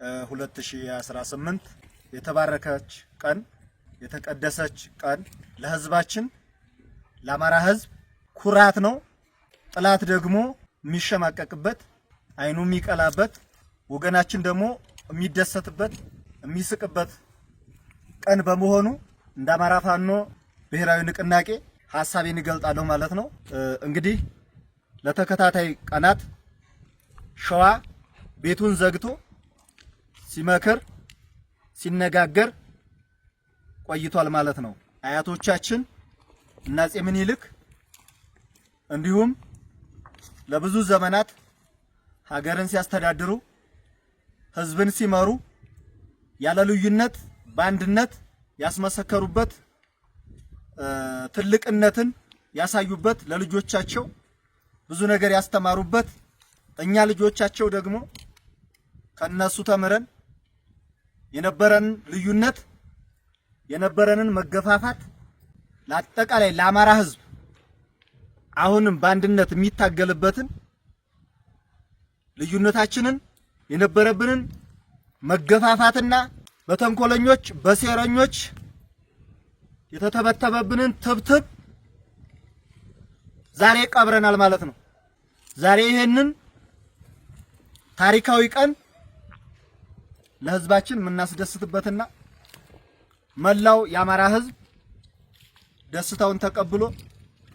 2018 የተባረከች ቀን፣ የተቀደሰች ቀን፣ ለህዝባችን ለአማራ ህዝብ ኩራት ነው። ጠላት ደግሞ የሚሸማቀቅበት፣ አይኑ የሚቀላበት፣ ወገናችን ደግሞ የሚደሰትበት፣ የሚስቅበት ቀን በመሆኑ እንደ አማራ ፋኖ ብሔራዊ ንቅናቄ ሀሳቤን እገልጣለሁ ማለት ነው። እንግዲህ ለተከታታይ ቀናት ሸዋ ቤቱን ዘግቶ ሲመክር ሲነጋገር ቆይቷል ማለት ነው። አያቶቻችን እና አፄ ምኒልክ እንዲሁም ለብዙ ዘመናት ሀገርን ሲያስተዳድሩ፣ ህዝብን ሲመሩ ያለ ልዩነት በአንድነት ያስመሰከሩበት፣ ትልቅነትን ያሳዩበት፣ ለልጆቻቸው ብዙ ነገር ያስተማሩበት፣ እኛ ልጆቻቸው ደግሞ ከነሱ ተምረን የነበረን ልዩነት፣ የነበረንን መገፋፋት ለአጠቃላይ ለአማራ ህዝብ አሁንም በአንድነት የሚታገልበትን ልዩነታችንን፣ የነበረብንን መገፋፋትና በተንኮለኞች በሴረኞች የተተበተበብንን ትብትብ ዛሬ ቀብረናል ማለት ነው። ዛሬ ይሄንን ታሪካዊ ቀን ለህዝባችን የምናስደስትበትና መላው የአማራ ህዝብ ደስታውን ተቀብሎ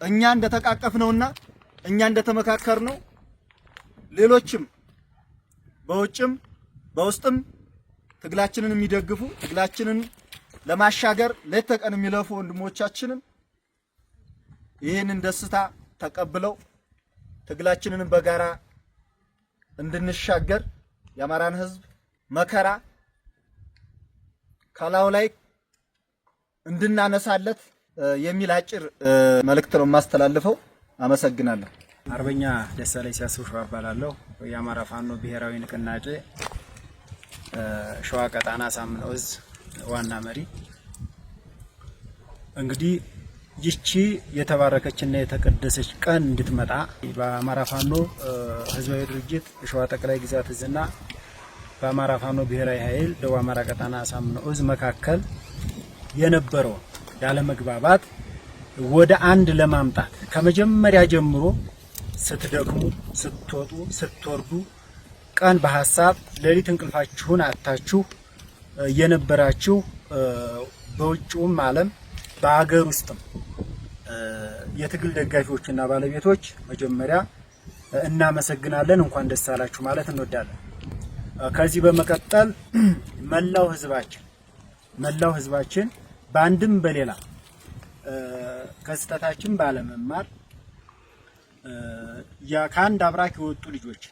እኛ እንደተቃቀፍነውና እኛ እንደተመካከርነው ሌሎችም በውጭም በውስጥም ትግላችንን የሚደግፉ፣ ትግላችንን ለማሻገር ሌት ተቀን የሚለፉ ወንድሞቻችንን ይህንን ደስታ ተቀብለው ትግላችንን በጋራ እንድንሻገር፣ የአማራን ህዝብ መከራ ከላዩ ላይ እንድናነሳለት የሚል አጭር መልእክት ነው የማስተላልፈው። አመሰግናለሁ። አርበኛ ደሳለኝ ሲያስብሸዋ እባላለሁ። የአማራ ፋኖ ብሔራዊ ንቅናቄ ሸዋ ቀጣና አሳምነው እዝ ዋና መሪ። እንግዲህ ይቺ የተባረከችና የተቀደሰች ቀን እንድትመጣ በአማራ ፋኖ ህዝባዊ ድርጅት ሸዋ ጠቅላይ ግዛት እዝና በአማራ ፋኖ ብሔራዊ ኃይል ደቡብ አማራ ቀጣና አሳምነው እዝ መካከል የነበረውን ያለመግባባት ወደ አንድ ለማምጣት ከመጀመሪያ ጀምሮ ስትደክሙ፣ ስትወጡ፣ ስትወርዱ፣ ቀን በሀሳብ ሌሊት እንቅልፋችሁን አታችሁ የነበራችሁ በውጭውም ዓለም በአገር ውስጥም የትግል ደጋፊዎችና ባለቤቶች መጀመሪያ እናመሰግናለን። እንኳን ደስ አላችሁ ማለት እንወዳለን። ከዚህ በመቀጠል መላው ህዝባችን በአንድም በሌላ ከስህተታችን ባለመማር ከአንድ አብራክ የወጡ ልጆች፣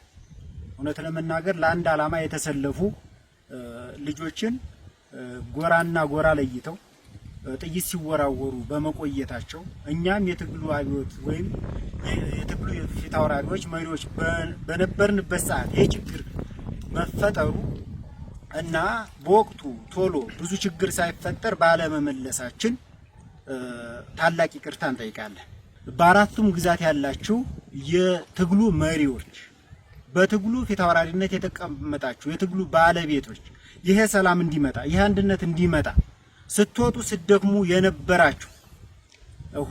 እውነት ለመናገር ለአንድ ዓላማ የተሰለፉ ልጆችን ጎራና ጎራ ለይተው ጥይት ሲወራወሩ በመቆየታቸው እኛም የትግሉ አብዮት ወይም የትግሉ የፊት አውራሪዎች መሪዎች በነበርንበት ሰዓት ይህ ችግር መፈጠሩ እና በወቅቱ ቶሎ ብዙ ችግር ሳይፈጠር ባለመመለሳችን ታላቅ ይቅርታ እንጠይቃለን። በአራቱም ግዛት ያላችሁ የትግሉ መሪዎች፣ በትግሉ ፊት አውራሪነት የተቀመጣችሁ የትግሉ ባለቤቶች፣ ይሄ ሰላም እንዲመጣ፣ ይሄ አንድነት እንዲመጣ ስትወጡ ስትደክሙ የነበራችሁ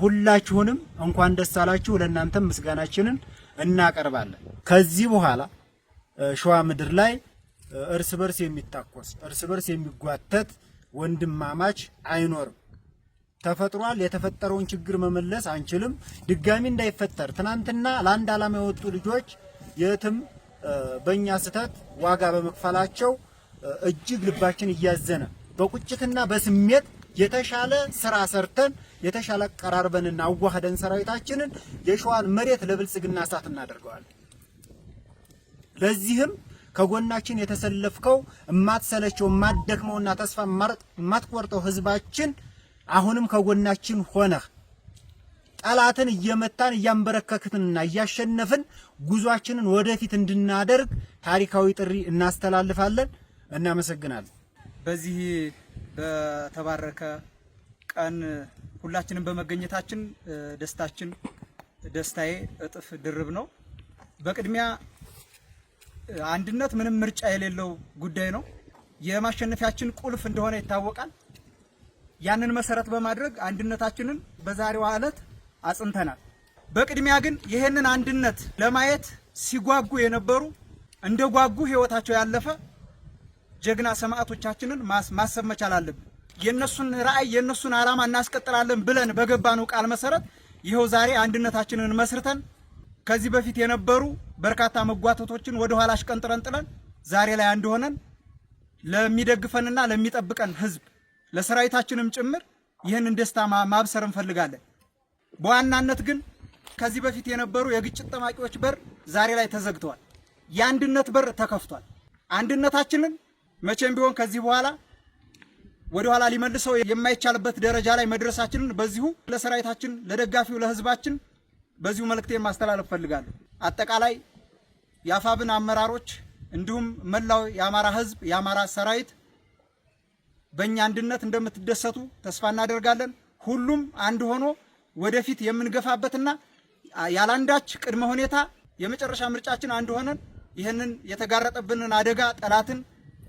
ሁላችሁንም እንኳን ደስ አላችሁ። ለእናንተም ምስጋናችንን እናቀርባለን። ከዚህ በኋላ ሸዋ ምድር ላይ እርስ በርስ የሚታኮስ፣ እርስ በርስ የሚጓተት ወንድማማች አይኖርም። ተፈጥሯል። የተፈጠረውን ችግር መመለስ አንችልም። ድጋሚ እንዳይፈጠር ትናንትና ለአንድ ዓላማ የወጡ ልጆች የትም በእኛ ስህተት ዋጋ በመክፈላቸው እጅግ ልባችን እያዘነ በቁጭትና በስሜት የተሻለ ስራ ሰርተን፣ የተሻለ ቀራርበንና አዋህደን ሰራዊታችንን የሸዋን መሬት ለብልጽግና እሳት እናደርገዋለን። ለዚህም ከጎናችን የተሰለፍከው፣ እማትሰለቸው፣ እማትደክመውና ተስፋ የማትቆርጠው ህዝባችን አሁንም ከጎናችን ሆነህ ጠላትን እየመታን፣ እያንበረከክንና እያሸነፍን ጉዟችንን ወደፊት እንድናደርግ ታሪካዊ ጥሪ እናስተላልፋለን። እናመሰግናለን። በዚህ በተባረከ ቀን ሁላችንም በመገኘታችን ደስታችን ደስታዬ እጥፍ ድርብ ነው። በቅድሚያ አንድነት ምንም ምርጫ የሌለው ጉዳይ ነው። የማሸነፊያችን ቁልፍ እንደሆነ ይታወቃል። ያንን መሰረት በማድረግ አንድነታችንን በዛሬዋ ዕለት አጽንተናል። በቅድሚያ ግን ይህንን አንድነት ለማየት ሲጓጉ የነበሩ እንደ ጓጉ ህይወታቸው ያለፈ ጀግና ሰማዕቶቻችንን ማሰብ መቻል አለብን። የእነሱን ራዕይ የእነሱን ዓላማ እናስቀጥላለን ብለን በገባነው ቃል መሰረት ይኸው ዛሬ አንድነታችንን መስርተን ከዚህ በፊት የነበሩ በርካታ መጓተቶችን ወደ ኋላ አሽቀንጥረን ጥለን ዛሬ ላይ አንድ ሆነን ለሚደግፈንና ለሚጠብቀን ህዝብ ለሰራዊታችንም ጭምር ይህንን ደስታ ማብሰር እንፈልጋለን። በዋናነት ግን ከዚህ በፊት የነበሩ የግጭት ጠማቂዎች በር ዛሬ ላይ ተዘግተዋል። የአንድነት በር ተከፍቷል። አንድነታችንን መቼም ቢሆን ከዚህ በኋላ ወደ ኋላ ሊመልሰው የማይቻልበት ደረጃ ላይ መድረሳችንን በዚሁ ለሰራዊታችን፣ ለደጋፊው፣ ለህዝባችን በዚሁ መልእክቴን ማስተላለፍ ፈልጋለሁ። አጠቃላይ የአፋብን አመራሮች እንዲሁም መላው የአማራ ህዝብ፣ የአማራ ሰራዊት በእኛ አንድነት እንደምትደሰቱ ተስፋ እናደርጋለን። ሁሉም አንድ ሆኖ ወደፊት የምንገፋበትና ያላንዳች ቅድመ ሁኔታ የመጨረሻ ምርጫችን አንድ ሆነን ይህንን የተጋረጠብንን አደጋ ጠላትን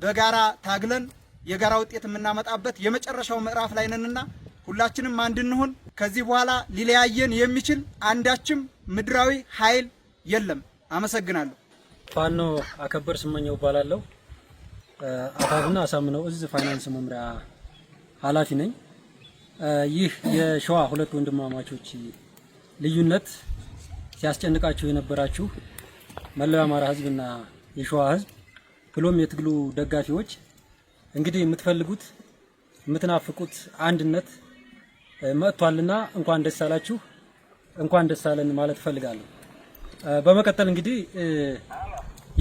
በጋራ ታግለን የጋራ ውጤት የምናመጣበት የመጨረሻው ምዕራፍ ላይ ነንና ሁላችንም አንድ እንሁን። ከዚህ በኋላ ሊለያየን የሚችል አንዳችም ምድራዊ ኃይል የለም። አመሰግናለሁ። ፋኖ አከበር ስመኘው እባላለሁ። አፋብና አሳምነው እዝ ፋይናንስ መምሪያ ኃላፊ ነኝ። ይህ የሸዋ ሁለት ወንድማማቾች ልዩነት ሲያስጨንቃችሁ የነበራችሁ መላው የአማራ ሕዝብና የሸዋ ሕዝብ ብሎም የትግሉ ደጋፊዎች እንግዲህ የምትፈልጉት የምትናፍቁት አንድነት መጥቷልና እንኳን ደስ አላችሁ፣ እንኳን ደስ አለን ማለት እፈልጋለሁ። በመቀጠል እንግዲህ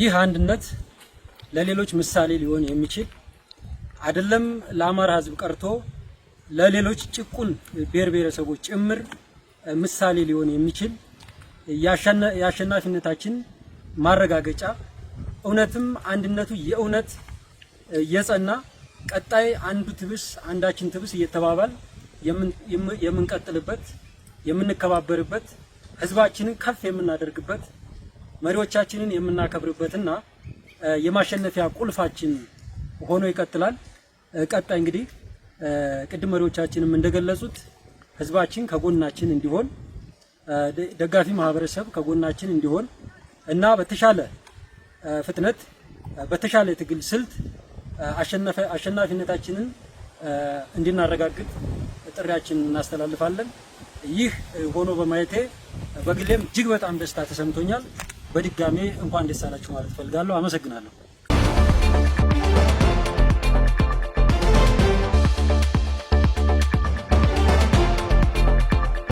ይህ አንድነት ለሌሎች ምሳሌ ሊሆን የሚችል አይደለም፣ ለአማራ ሕዝብ ቀርቶ ለሌሎች ጭቁን ብሔር ብሔረሰቦች ጭምር ምሳሌ ሊሆን የሚችል የአሸናፊነታችን ማረጋገጫ እውነትም አንድነቱ የእውነት የጸና ቀጣይ አንዱ ትብስ አንዳችን ትብስ እየተባባል የምንቀጥልበት የምንከባበርበት ህዝባችንን ከፍ የምናደርግበት መሪዎቻችንን የምናከብርበትና የማሸነፊያ ቁልፋችን ሆኖ ይቀጥላል። ቀጣይ እንግዲህ ቅድም መሪዎቻችንም እንደገለጹት ህዝባችን ከጎናችን እንዲሆን፣ ደጋፊ ማህበረሰብ ከጎናችን እንዲሆን እና በተሻለ ፍጥነት በተሻለ የትግል ስልት አሸናፊነታችንን እንድናረጋግጥ ጥሪያችንን እናስተላልፋለን። ይህ ሆኖ በማየቴ በግሌም እጅግ በጣም ደስታ ተሰምቶኛል። በድጋሜ እንኳን ደስ አላችሁ ማለት እፈልጋለሁ። አመሰግናለሁ።